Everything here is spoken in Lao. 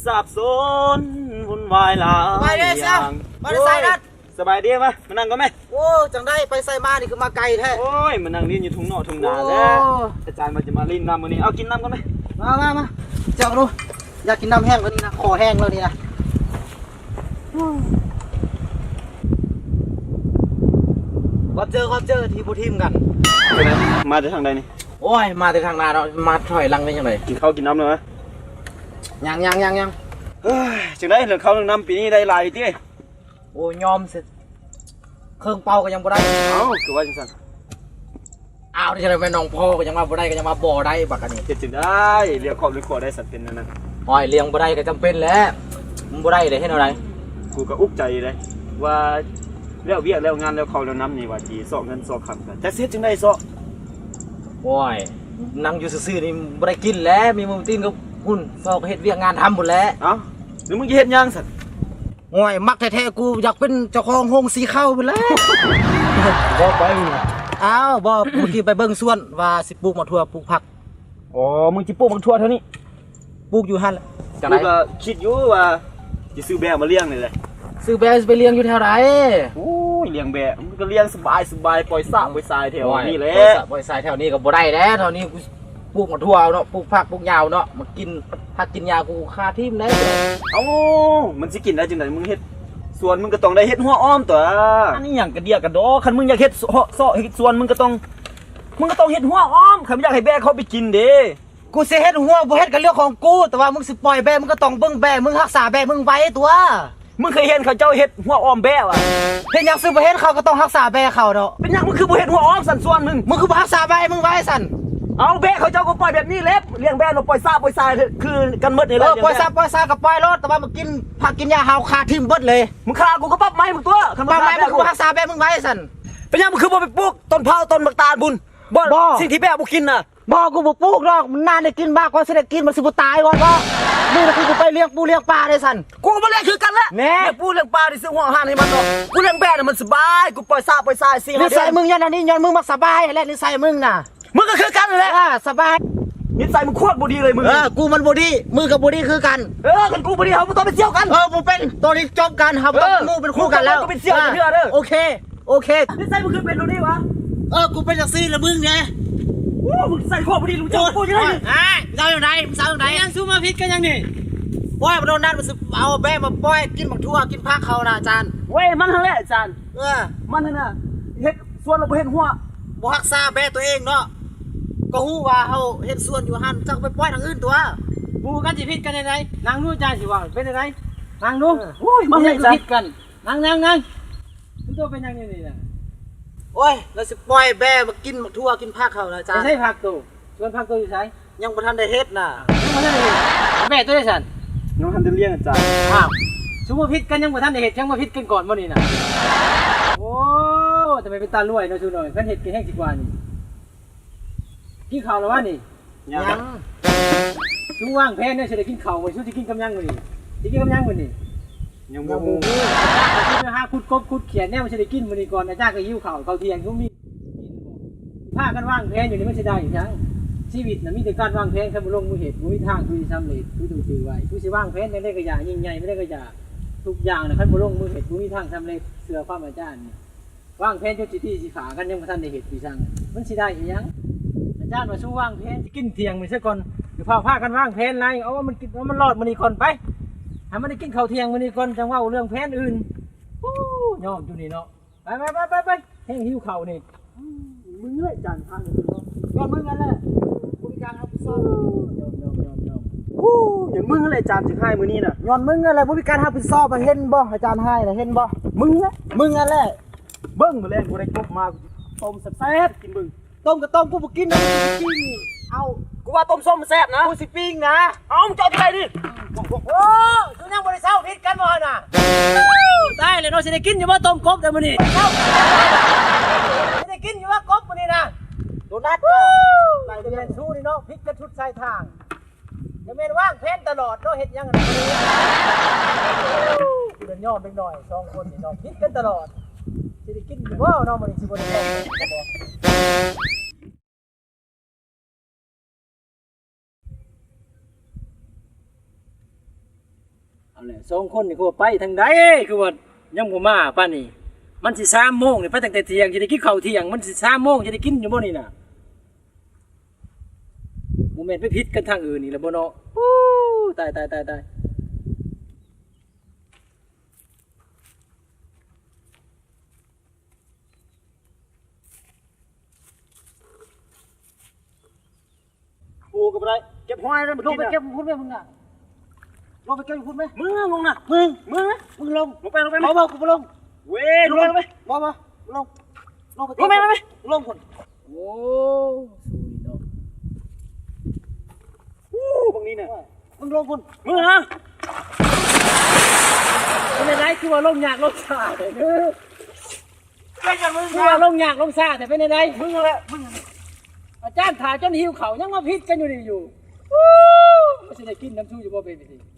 ສັບສົນວຸ່ນວາຍຫຼາຍ ສະບາຍດີຊະ ມາແຕ່ໃສນັ້ນ? ໂອ້ຍ ສະບາຍດີ ມາ ມານັ່ງກ່ອນແມະ. ໂອ້ ຈັ່ງໃດ ໄປໃສມານີ້ ຄືມາໄກແທ້? ໂອ້ຍ ມານັ່ງຫຼິ້ນຢູ່ທົ່ງນອກທົ່ງນາແຫຼະ. ໂອ້ ອາຈານວ່າຈະມາຫຼິ້ນນຳມື້ນີ້. ເອົາ ກິນນ້ຳກ່ອນແມະ. ມາ ມາ ມາ ເຈົ້າດູ ຢາກກິນນ້ຳແຫ້ງກວ່ານີ້ນະ ຄໍແຫ້ງແລ້ວນີ້ນະ. ຂອບໃຈ ຂອບໃຈທີ່ບໍ່ຖິ້ມກັນ. ມາແຕ່ທາງໃດນີ້? ໂອ້ຍ ມາແຕ່ທາງໜ້າເນາະ ມາຖອຍຫຼັງໄດ້ຈັ່ງໃດ? ກິນເຂົ້າກິນນ້ຳແລ້ວ? ຍັງ ຍັງ ຍັງ ຍັງ. ເຮີ້ຍ ຈັ່ງໃດ ເລື່ອງເຂົ້າເລື່ອງນ້ຳປີນີ້ໄດ້ຫຼາຍຕິ? ໂອ້ຍ ຍອມຊິ ເຄິ່ງເປົາກໍຍັງບໍ່ໄດ້. ເອົ້າ ຄືວ່າຈັ່ງຊັ້ນ? ອ້າວ ໄດ້ຈັ່ງໃດ ແມ່ນ້ອງພໍ່ກໍຍັງວ່າບໍ່ໄດ້ ກໍຍັງວ່າບໍ່ໄດ້ ບັກອັນນີ້. ເຮັດຈັ່ງໃດ ລ້ຽງຄອບລ້ຽງຄົວໄດ້ຊັ້ນ ເປັນແນວນັ້ນ? ໂອ້ຍ ລ້ຽງບໍ່ໄດ້ກໍຈຳເປັນແຫຼະ ມັນບໍ່ໄດ້ເດ້ ເຮັດແນວໃດ? ກູກໍອຸກໃຈເດ້ ວ່າແລ້ວວຽກແລ້ວງານແລ້ວເຂົ້າແລ້ວນ້ຳນີ້ ວ່າຊິຊອກເງິນຊອກຄຳ ຈັກຊິເຮັດຈັ່ງໃດຊະ? ໂອ້ຍ ນັ່ງຢູ່ຊື່ໆນີ້ບໍ່ໄດ້ກິນແຫຼະ ມີມືຕີນກໍພຸ້ນ ຊອກເຮັດວຽກງານທຳພຸ້ນແຫຼະ. ເອົ້າ ແລ້ວມຶງຈະເຮັດຫຍັງຊັ້ນ? ໂອ້ຍ ມັກແທ້ໆ ກູຢາກເປັນເຈົ້າຂອງໂຮງສີເຂົ້າພຸ້ນແຫຼະ. ບໍ່ໄປ. ອ້າວ ບໍ່ ມື້ກີ້ໄປເບິ່ງສວນວ່າຊິປູກໝາກຖົ່ວ ປູກຜັກ. ອໍ ມຶງຊິປູກໝາກຖົ່ວແຖວນີ້? ປູກຢູ່ຫັ້ນແຫຼະ. ຈັ່ງໃດ? ກູກໍຄິດຢູ່ວ່າຊິຊື້ແບ້ມາລ້ຽງນີ້ແຫຼະ. ຊື້ແບ້ຊິໄປລ້ຽງຢູ່ແຖວໃດ? ໂອ້ຍ ລ້ຽງແບ້ ມັນກໍລ້ຽງສະບາຍໆ ປ່ອຍສະປ່ອຍສາຍແຖວນີ້ແຫຼະ. ໂອ້ຍ ປ່ອຍສະປ່ອຍສາຍແຖວນີ້ກໍບໍ່ໄດ້ແຫຼະ ແຖວນີ້ກູ ປູກໝາກຖົ່ວເນາະ ປູກຜັກປູກຫຍ້າເນາະ ມາກິນຜັກກິນຫຍ້າ ກູຂ້າຖິ້ມໄດ້. ເອົ້າ ມັນຊິກິນໄດ້ຈັ່ງໃດ? ມຶງເຮັດສວນ ມຶງກໍຕ້ອງໄດ້ເຮັດຮົ້ວອ້ອມຕົວະ. ອັນນີ້ຫຍັງກະເດຍກະດໍ ຄັນມຶງຢາກເຮັດ ເຊາະເຮັດສວນ ມຶງກໍຕ້ອງ ມຶງກໍຕ້ອງເຮັດຮົ້ວອ້ອມ ຄັນມຶງຢາກໃຫ້ແບ້ເຂົ້າໄປກິນເດ້. ກູຊິເຮັດຮົ້ວບໍ່ເຮັດກໍເລື່ອງຂອງກູ ແຕ່ວ່າມຶງຊິປ່ອຍແບ້ ມຶງກໍຕ້ອງເບິ່ງແບ້ ມຶງຮັກສາແບ້ມຶງໄວ້ຕົວະ. ມຶງເຄີຍເຫັນເຂົາເຈົ້າເຮັດຮົ້ວອ້ອມແບ້ວະ? ເຮັດຫຍັງຊິບໍ່ເຫັນ ເຂົາກໍຕ້ອງຮັກສາແບ້ເຂົາເນາະ. ເປັນຫຍັງມຶງຄືບໍ່ເຮັດຮົ້ວອ້ອມຊັ້ນສວນມຶງ? ມຶງຄືບໍ່ຮັກສາແບ້ມຶງໄວ້ຊັ້ນ? ເອົາ ແບ້ເຂົາເຈົ້າກໍປ່ອຍແບບນີ້ແຫຼະ ລ້ຽງແບ້ເນາະ ປ່ອຍສະປ່ອຍສາຍຄືກັນໝົດນີ້ແຫຼະ. ເອີ ປ່ອຍສະປ່ອຍສາຍກໍປ່ອຍໂລດ ແຕ່ວ່າມາກິນຜັກກິນຫຍ້າເຮົາຂ້າຖິ້ມເບິດເລີຍ. ມຶງຂ້າກູກໍປັບໃໝມຶງຕົວະ ຄັນມຶງຂ້າແບ້ ມຶງບໍ່ຮັກສາແບ້ມຶງໄວ້ຊັ້ນ. ເປັນຫຍັງມຶງຄືບໍ່ໄປປູກຕົ້ນເຜົາຕົ້ນໝາກຕານພຸ້ນ? ບໍ່ ສິ່ງທີ່ແບ້ບໍ່ກິນນະ. ບໍ່ ກູບໍ່ປູກດອກ ມັນນານໄດ້ກິນ ບາກວ່າຊິໄດ້ກິນ ມັນຊິບໍ່ຕາຍກ່ອນບໍ່? ມຶງນະຄືບໍ່ໄປລ້ຽງປູລ້ຽງປາໄດ້ຊັ້ນ. ກູກໍບໍ່ລ້ຽງຄືກັນແຫຼະ ແນ່ ລ້ຽງປູລ້ຽງປານີ້ ຊື້ຫົວອາຫານໃຫ້ມັນເນາະ. ກູລ້ຽງແບ້ນະ ມັນສະບາຍ ກູປ່ອຍສະປ່ອຍສາຍຊິ. ນິໄສມຶງຍ້ອນອັນນີ້ ຍ້ອນມຶງມັກສະບາຍຫັ້ນແຫຼະ ນິໄສມຶງນະ. ມຶງກໍຄືກັນແຫຼະ ເອີ ສະບາຍ. ນິໄສມຶງໂຄດບໍ່ດີເລີຍມຶງ. ເອີ ກູມັນບໍ່ດີ ມຶງກໍບໍ່ດີຄືກັນ. ເອີ ຄັນກູບໍ່ດີ ເຮົາບໍ່ຕ້ອງໄປສ່ຽວກັນ. ເອີ ບໍ່ເປັນ ຕອນນີ້ຈົບກັນ ເຮົາບໍ່ຕ້ອງເປັນໝູ່ເປັນຄູ່ກັນແລ້ວ. ເອີ ເຮົາບໍ່ຕ້ອງໄປສ່ຽວກັນເທື່ອເດີ. ໂອເຄ ໂອເຄ. ນິໄສມຶງຄືເປັນແນວນີ້ວະ? ເອີ ກູເປັນຈັ່ງຊີ້ລະມຶງເດ້. ໂອ້ ມຶງໃສ່ຄອກບໍ່ດີ ລູກເຈົ້າບໍ່ຢູ່ໃນນີ້. ອ້າຍ ເຈົ້າຈັ່ງໃດ? ເຈົ້າຈັ່ງໃດ? ຍັງຊູມາຜິດກັນຫຍັງນີ້? ໂອ້ຍ ບໍ່ໂດນນັ້ນ ມັນຊິເອົາແບ້ມາປ່ອຍກິນໝາກຖົ່ວກິນຜັກເຂົານະອາຈານ. ເວ້ຍ ມັນຫັ້ນແຫຼະອາຈານ. ເອີ ມັນຫັ້ນນະ ເຮັດສວນແລ້ວບໍ່ເຮັດຮົ້ວ ບໍ່ຮັກສາແບ້ຕົວເອງເນາະ. ກໍຮູ້ວ່າເຮົາເຮັດສວນຢູ່ຫັ້ນ ເຈົ້າກໍໄປປ່ອຍທາງອື່ນຕົວະ. ໝູ່ກັນຊິຜິດກັນຈັ່ງໃດ? ນັ່ງດູອາຈານຊິເວົ້າເປັນຈັ່ງໃດ? ນັ່ງດູ. ເອີ ໂອ້ຍ ມັນເຮັດຜິດກັນ. ນັ່ງ ນັ່ງ ນັ່ງ. ຄືໂຕເປັນຫຍັງຢູ່ນີ້ນະ? ໂອ້ຍ ລາວຊິປ່ອຍແບ້ມາກິນໝາກຖົ່ວກິນຜັກເຮົານະອາຈານ. ໃສຜັກໂຕ? ສວນຜັກໂຕຢູ່ໃສ? ຍັງບໍ່ທັນໄດ້ເຮັດນະ. ຍັງບໍ່ທັນໄດ້ເຮັດ? ແບ້ໂຕໃດຊັ້ນ? ຍັງບໍ່ທັນໄດ້ລ້ຽງອາຈານ. ອ້າວ ຊຸມມາຜິດກັນຍັງບໍ່ທັນໄດ້ເຮັດ ຍັງມາຜິດກັນກ່ອນບໍ່ນີ້ນະ? ໂອ້ ທຳໄມເປັນຕາລວຍເນາະຊຸມນ້ອຍ ຄັນເຮັດກໍແຮງຊິກວ່ານີ້. ກິນເຂົ້າແລ້ວວະນີ້? ຍັງ. ຊຸມວາງແຜນແນວຊິໄດ້ກິນເຂົ້າບໍ່? ຊຸມຊິກິນກັບຫຍັງມື້ນີ້? ຊິກິນກັບຫຍັງມື້ນີ້? ຍັງບໍ່ຮູ້. ອາຈານກໍຊິໄປຫາຂຸດກົບຂຸດຂຽດແນວຊິໄດ້ກິນມື້ນີ້ກ່ອນ. ອາຈານກໍຫິວເຂົ້າ ເຂົ້າທ່ຽງຊຸມມີກິນບໍ່? ພາກັນວາງແຜນຢູ່ນີ້ມັນຊິໄດ້ຫຍັງ? ຊີວິດນະມີແຕ່ການວາງແຜນ ຄັນບໍ່ລົງມືເຮັດບໍ່ມີທາງທີ່ຊິສຳເລັດ. ຊຸມຕ້ອງຈື່ໄວ້ ຊຸມຊິວາງແຜນຈັ່ງໃດກໍຢ່າ ຍິ່ງໃຫຍ່ປານໃດກໍຢ່າ ທຸກຢ່າງນະ ຄັນບໍ່ລົງມືເຮັດບໍ່ມີທາງສຳເລັດ. ເຊື່ອຄວາມອາຈານນີ້ ວາງແຜນຈົນຊິຕີຊິຂ້າກັນ ຍັງບໍ່ທັນໄດ້ເຮັດອີ່ສັງ ມັນຊິໄດ້ອີ່ຫຍັງ? ອາຈານວ່າສູ່ວາງແຜນຊິກິນທ່ຽງນີ້ຊະກ່ອນ ຢ່າພາ ພາກັນວາງແຜນຫຼາຍ. ເອົາ ມັນກິນ ເອົາ ມັນລອດມື້ນີ້ກ່ອນໄປ ໃຫ້ມັນໄດ້ກິນເຂົ້າທ່ຽງມື້ນີ້ກ່ອນ ຈັ່ງເວົ້າເລື່ອງແຜນອື່ນ. ໂອ້ ຍອມຈຸນີ້ເນາະ. ໄປ ໄປ ໄປ ໄປ ແຮງຫິວເຂົ້ານີ້. ມຶງແຫຼະຈານພາເນາະ ຍ້ອນມຶງຫັ້ນແຫຼະ ບໍ່ມີການຮັບຜິດຊອບ. ໂອ້ ຍ້ອນມຶງຫັ້ນແຫຼະຈານຈຶ່ງຮ້າຍມື້ນີ້ນະ ຍ້ອນມຶງຫັ້ນແຫຼະ ບໍ່ມີການຮັບຜິດຊອບ. ເຫັນບໍ່ ອາຈານຮ້າຍນະ ເຫັນບໍ່? ມຶງແຫຼະ ມຶງຫັ້ນແຫຼະ. ເບິ່ງ ມື້ແລງກູໄດ້ກົບມາ ຕົ້ມແຊບໆກິນເບິ່ງ. ຕົ້ມກໍຕົ້ມ ກູບໍ່ກິນນະ ກູຊິປີ້ງ. ເອົ້າ ກູວ່າຕົ້ມສົ້ມແຊບນະ ກູຊິປີ້ງນະ. ເອົ້າ ມຶງຈະເອົາຈັ່ງໃດນີ້? ໂອ້ ຊຸມຍັງບໍ່ໄດ້ເຊົາ ຜິດກັນບໍ່ຫັ້ນນະ? ຕາຍແລ້ວເນາະ ຊິໄດ້ກິນຢູ່ບໍ່ຕົ້ມກົບແຕ່ມື້ນີ້? ຊິໄດ້ກິນຢູ່ບໍ່ກົບມື້ນີ້ນະ? ໂດນັດນະ ໜ້າຈະແມ່ນຊູນີ້ເນາະ ຜິດກັນຊຸດສາຍທາງ. ຈະແມ່ນວາງແຜນຕະຫຼອດເນາະ ເຮັດຫຍັງຫັ້ນນະ. ເປັນຍອມເດັກນ້ອຍສອງຄົນນີ້ເນາະ ຜິດກັນຕະຫຼອດ. ຊິໄດ້ກິນຢູ່ບໍ່ເນາະ ມື້ນີ້ຊິບໍ່ໄດ້ກິນບໍ່? ເອົາແຫຼະ ສອງຄົນນີ້ຄືວ່າໄປທາງໃດ ຄືວ່າຍັງບໍ່ມາປານນີ້? ມັນຊິສາມໂມງນີ້ ໄປຕັ້ງແຕ່ທ່ຽງ ຊິໄດ້ກິນເຂົ້າທ່ຽງ ມັນຊິສາມໂມງ ຊິໄດ້ກິນຢູ່ບໍ່ນີ້ນະ? ບໍ່ແມ່ນໄປຜິດກັນທາງອື່ນອີກແລ້ວບໍ່ເນາະ? ໂອ້ ຕາຍ ຕາຍ ຕາຍ ຕາຍ. ໂອ້ ກໍບໍ່ໄດ້ ເກັບຫອຍແລ້ວ ລົງໄປເກັບພຸ້ນແມ່ ມຶງນະ ລົງໄປເກັບພຸ້ນແມ່ ມຶງລົງນະ ມຶງ ມຶງ ມຶງລົງ ລົງໄປ ລົງໄປ ບໍ່ ບໍ່ ກູບໍ່ລົງ ເວີຍ ລົງໄປ ລົງໄປ ບໍ່ ບໍ່ ລົງ ລົງໄປ ລົງໄປ ລົງພຸ້ນ ໂອ້ ສູນີ້ເນາະ ໂອ້ ບັກນີ້ນະ ມຶງລົງພຸ້ນ ມຶງນະ ເປັນຈັ່ງໃດ ຄືວ່າລົງຍາກລົງຊ້າ ຄືວ່າລົງຍາກລົງຊ້າແທ້ ເປັນຈັ່ງໃດ ມຶງຫັ້ນແຫຼະ ມຶງ ອາຈານຖ້າຈົນຫິວເຂົ້າ ຍັງມາຜິດກັນຢູ່ນີ້ຢູ່ ໂອ້ ມັນຊິໄດ້ກິນນຳຊູຢູ່ບໍ່ ເປັນຈັ່ງຊີ້?